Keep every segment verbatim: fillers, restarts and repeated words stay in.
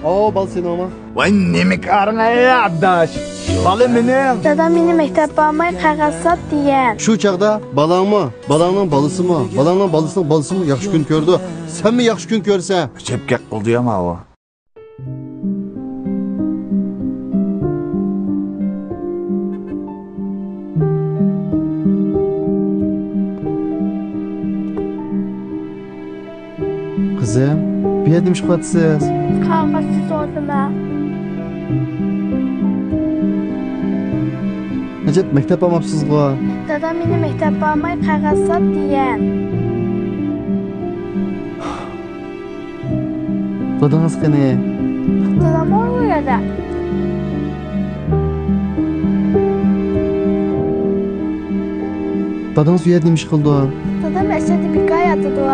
ئاۋۇ بالا سېنىڭمۇ؟ ۋاي، نېمە كارىڭ ئەي، ئاداش؟ بالا مېنىڭ. دادام مېنى مەكتەپ بارماي قەغەز سات دېگەن. شۇ چاغدا بالاڭمۇ، بالاڭنىڭ بالىسىمۇ، بالاڭنىڭ بالىسىنىڭ بالىسىمۇ ياخشى كۈن كۆرىدۇ. سەنمۇ ياخشى كۈن كۆرىسەن. چەپكەك قىلدى يا ماۋۇ. قىزىم، بۇ يەردە نېمە ئىش قىلىۋاتىسىز؟ قەغەز سوزىمەن. ئەجەب، مەكتەپ بارماپسىزغۇ؟ دادام مېنى مەكتەپ بارماي قەغەز سات دېگەن. دادىڭىز قېنى؟ دادام ئۇ يەردە. دادىڭىز ئۇ يەردە نېمە ئىش قىلىدۇ؟ دادام ئەسلىدە بىكار ياتىدۇ.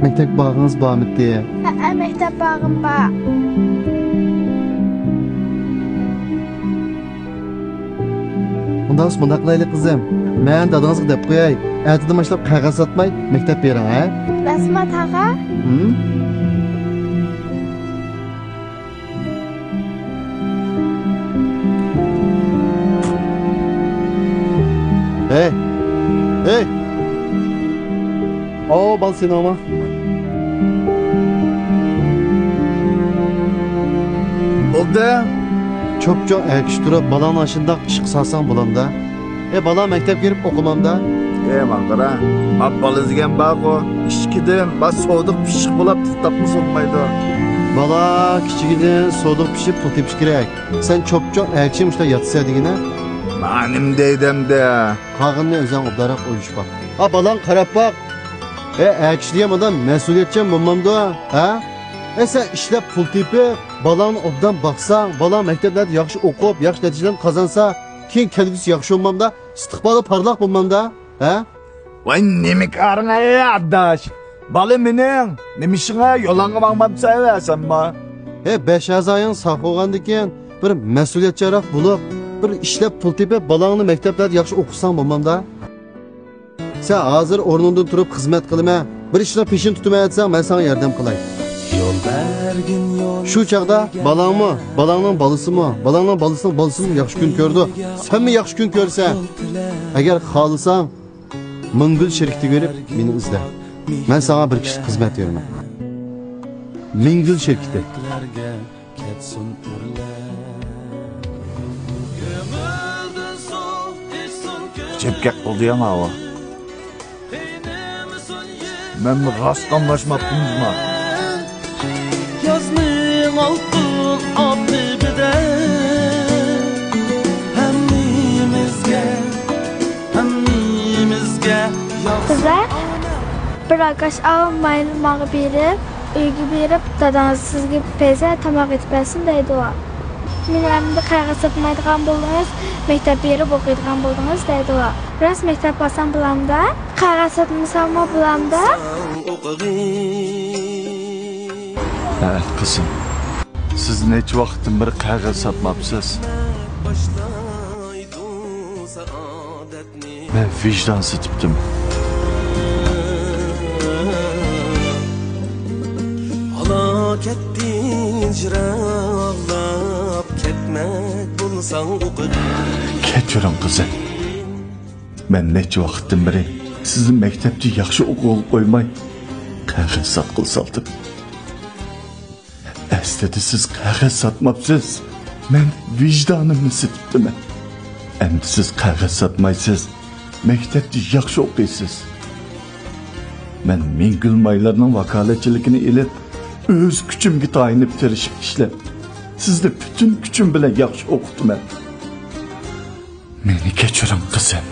مەكتەپكە بارغىڭىز بارمىدى؟ ھەئە، مەكتەپ بارغىم بار. ئۇنداق بولسا مۇنداق قىلايلى، قىزىم. مەن دادىڭىزغا دەپ قوياي، ئەتىدىن باشلاپ قەغەز ساتماي مەكتەپ بېرىڭ، ھە؟ راستمۇ، تاغا؟ ھىم؟ ھەي! ھەي! ئاۋۇ بالا سېنىڭمۇ؟ بولدى. چوپچوڭ ئەر كىشى تۇرۇپ، بالاڭنى ئاشۇنداق ئىشقا سالساڭ بولامدا؟ ئە، بالا مەكتەپكە بېرىپ ئوقۇمامدا؟ ئە، ماڭا قارا. ما بالا دېگەن بارغۇ، ئىچكىدىن ما سودىغا پىششىق بولاپ تىل تاپمىسا بولمايدۇ. بالا كىچىكىدىن سودىغا پىشىپ پۇل تېپىش كېرەك. سەن چوپچوڭ ئەر كىشى مۇشۇنداق ياتىسەن دېگىنە. ما نېمە دەيدۇ ئەمدى؟ قالغىنىنى ئۆزۈڭ ئوبدانراق ئويلىشىپ باق. ھا، بالاڭغا قاراپ باق. ئە، ئەر كىشى دېگەن مۇنداق مەسئۇلىيەتچان بولمامدۇ؟ ھە؟ ئە، سەن ئىشلەپ پۇل تېپىپ، بالاڭنى ئوبدان باقساڭ، بالاڭ مەكتەپلەردە ياخشى ئوقۇپ، ياخشى نەتىجىلەرنى قازانسا، كېيىن كەلگۈسى ياخشى بولمامدا، ئىستىقبالى پارلاق بولمامدا، ھە؟ ۋاي، نېمە كارىڭ ئەي، ئاداش؟ بالا مېنىڭ، نېمە ئىشىڭ ئەي، يولۇڭغا ماڭمامسەن ئەي سەنمۇ؟ ھە، بەش ئەزايىڭ ساق بولغاندىكىن، بىر مەسئۇلىيەتچانراق بولۇپ، بىر ئىشلەپ پۇل تېپىپ، بالاڭنى مەكتەپلەردە ياخشى ئوقۇتساڭ بولمامدا؟ سەن ھازىر ئورنۇڭدىن تۇرۇپ خىزمەت قىلىمەن، بىر ئىشنىڭ پېشىنى تۇتۇمەن دېسەڭ، مەن ساڭا ياردەم قىلاي. شۇ چاغدا بالاڭمۇ، بالاڭنىڭ بالىسىمۇ، بالاڭنىڭ بالىسىنىڭ بالىسىمۇ ياخشى كۈن كۆرىدۇ. سەنمۇ ياخشى كۈن كۆرىسەن. ئەگەر خالىساڭ، مىڭگۈل شىركىتىگە بېرىپ مېنى ئىزدە. مەن ساڭا بىر كىشىلىك خىزمەت بېرىمەن. مىڭگۈل شىركىتى. چەپكەك قىلدى يا ماۋۇ. مەنمۇ راست ئاڭلاشماپتىمىزما؟ يازنىڭ ئالتۇن ئاپتىپىدە ھەممىمىزگە، ھەممىمىزگە ياغسۇن. قىزلار، بىر ئاكاش ئاۋۇ ماينى ماڭا بېرىپ، ئۆيگە بېرىپ، داداڭىز سىزگە پەيزە تاماق ئېتىپ بەرسۇن دەيدۇ. مېنى ئەمدى قەغەز ساتمايدىغان بولدىڭىز، مەكتەپ بېرىپ ئوقۇيدىغان بولدىڭىز دەيدۇ. راست مەكتەپ بارسام بولامدا؟ قەغەز ساتمىساممۇ بولامدا؟ ھە، قىزىم. سىز نەچچە ۋاقىتتىن بېرى قەغەز ساتماپسىز؟ مەن ۋىجدان سېتىپتىم. ئالا كەتتى ھىجران ئاغلاپ، كەتمەك بولساڭ ئۇ قېتىم. كەچۈرۈڭ، قىزىم. مەن نەچچە ۋاقىتتىن بېرى سىزنى مەكتەپتە ياخشى ئوقۇغىلى قويماي، قەغەز ساتقىلى سالدىم. ئەسلىدە سىز قەغەز ساتماپسىز، مەن ۋىجدانىمنى سېتىپتىمەن. ئەمدى سىز قەغەز ساتمايسىز، مەكتەپتە ياخشى ئوقۇيسىز. مەن مىڭگۈل مايلارنىڭ ۋاكالەتچىلىكىنى ئېلىپ، ئۆز كۈچۈمگە تايىنىپ تىرىشىپ ئىشلەپ، سىزنى پۈتۈن كۈچۈم بىلەن ياخشى ئوقۇتىمەن. مېنى كەچۈرۈڭ، قىزىم.